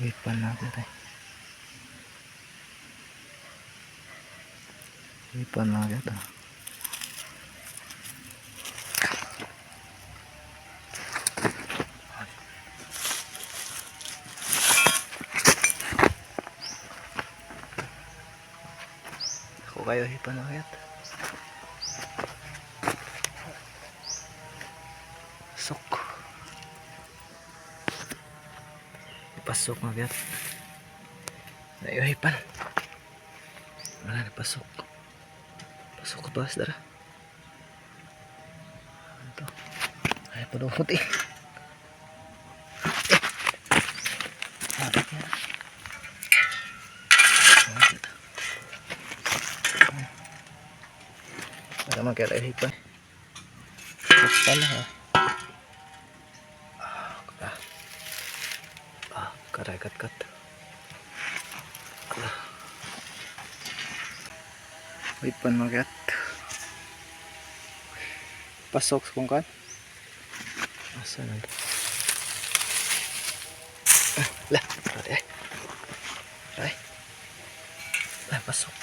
Hipan na kita. Hipan na kita. Ako kayo hipan na kayat. Sok. Ipasok nga kayat. Naihipan. Wala na pasok. Pasok ka ba, dara? Ano to? Ay, padumot eh. Eh. Ah, yan. Ah, dito. Ah. Wala man kaya tayo hipan. Pasok pala ha. Ah, ah, karay kat kat. Ah. Wait pan magat. Pasok sa kung kan. Asa na to? Ah, lah, aray. Aray. Ah, pasok.